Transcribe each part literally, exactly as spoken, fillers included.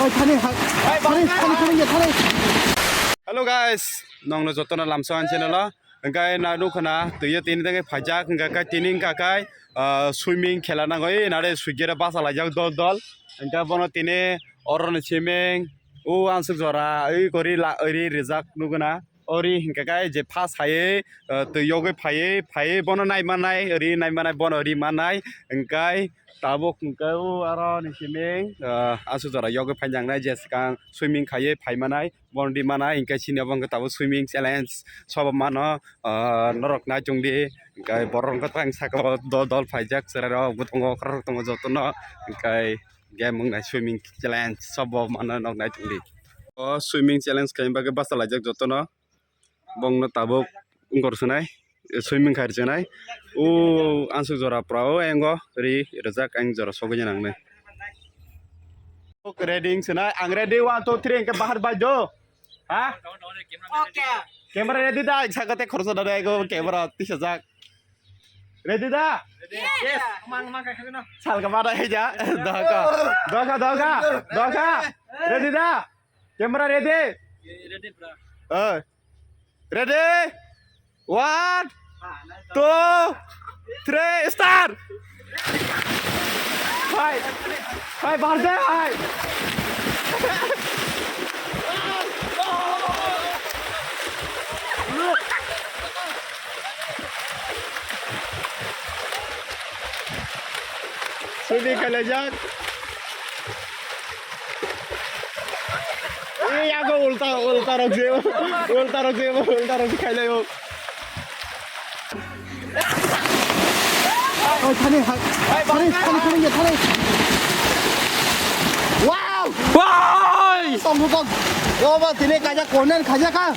Thani, ha-, thani, thani, thani, thani. Hello guys, nongno jotono lamsong channel o. Hingkai na nukha na twiyo tini dagi phaijak, hingka kai tini hingka kai, ah, swimming khela nango. Ei nare suigera basa laijak dol dol. Hingka bono tini oro ni swimming, o ansuk jora, ei kori la, ori rijak nukha na. Ori hingka kai je first hai, ah, twi yogwi phaiwi, phaiwi bono nai manai, ori nai manai, bono ri manai. Hingkai tabuk hingka o aro ni swimming, ah, ansuk jora yogwi phai nangnai je swkang swimming khaiwi phai manai. Bono di mana hingke chini obo hingke tabuk swimming challenge sobo mano, ah, norok naichung di, hingke borok hingke tang saka o dol dol paijak, chwrai rok bo tongo, khorok tongo jotono, hingke game wngnai swimming challenge sobo mano nog naichung di. O swimming challenge khaina bagwi bachalaijak jotono, bongno tabuk wngkor swnai. Swimming khai rwchwnai. O ansuk jora pura o engo ri rwjak ang jora sogwi nangnai. Ready wng swnai. Ang ready, one, two, three, hingke bahar bai do. Ha? Okay. Camera ready da? Saka te khoroksa da ego camera tisajak. Ready da? Yes. Salka mada heja. Doka. Doka, doka. Doka. Ready da? Camera ready? Ready, bro. Oh. Ready? One, two, three, start! Hai! Hai, bahar jai, hai! Sudi kalajak. Ei, yago ulta, ulta rok je, ulta rok je, ulta rok je khailai o. Oi, thani, hai, thani, thani, thani, thani. Wow! Woi! Tong, tong. Yo, ba, tini kaja konen kaja ka.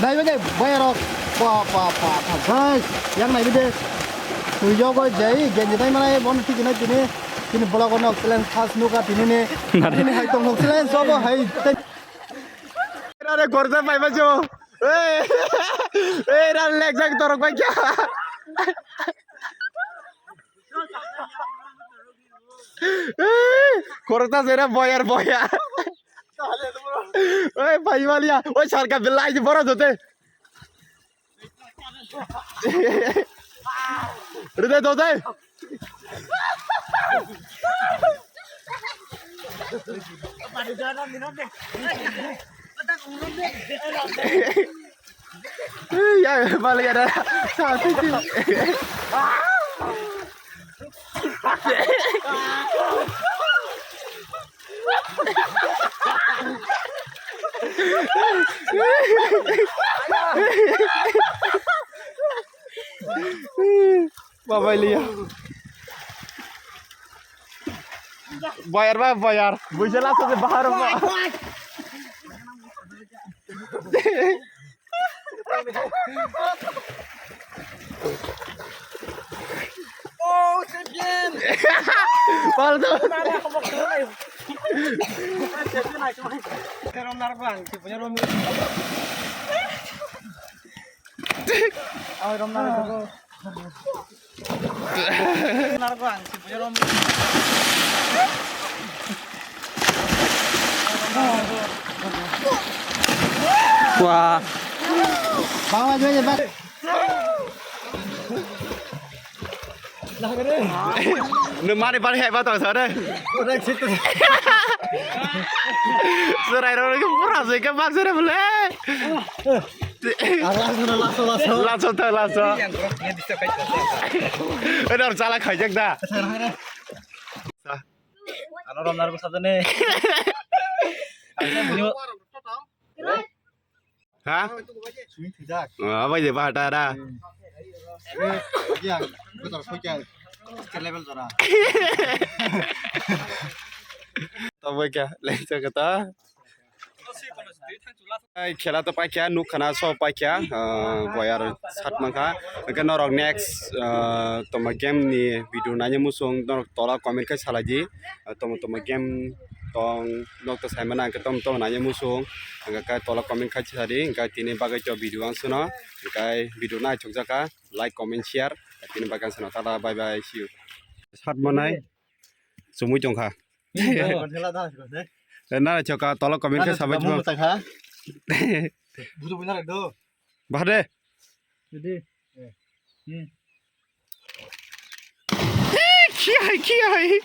Nai bade, bayar rok. Pa, pa, pa, pa, guys. Yang nai bade. Twi yogo jai, genji tai mana, bon tiki nai tini. Tini vlog o nok challenge khas nuka tini ni. Nare. Tini hai tong nok challenge sobo hai. Nare gorja pai ma jo. Ei. Ei, ra lek jak dorok bai kya. Ei, khoroksa jera boyar boyar. Ei, pai maliya. Oi, sarka belai bora jote. Rede dodai. Ya, balik ada. Satu tu. Babai liya. Bayar ba, bayar. Buisala sa bahar ba. Oh, champion! Paldo. Rom narbang, si punya rom. Awi rom narbang. Wah. Bang lagi aja, Bang. Nwng mani bari hai ba tong sa de. Chwrai rok pura se ke bak se bole. Laso, laso, laso. Laso ta, laso. Eno chala khaijak da. Ano romnar ko sabjane. Ha? Abai de ba ta ra. Level jora. Tabo kya? Lengsa kata. Ai, khela to paikha, nuk khana so paikha, ah, boyar sat mankha. Hingke norok next, ah, toma game ni video nanya musung, norok tola comment khai salai di. Ah, toma toma game tong, nok to saimana, hingke toma toma nanya musung. Hingke kai tola comment khai sadi, hingke tini bagwi to video ang suno. Hingke video nai chukjaka, like, comment, share. Tini bagwi ang suno, tata, bye bye, see you. Sat manai, chumui tongkha. Hela da, hela da. Eh, nara choka tolo comment khe sabai jibak. Budu budu nara do. Bahade. Ready. Hmm. Eh, kiai, kiai.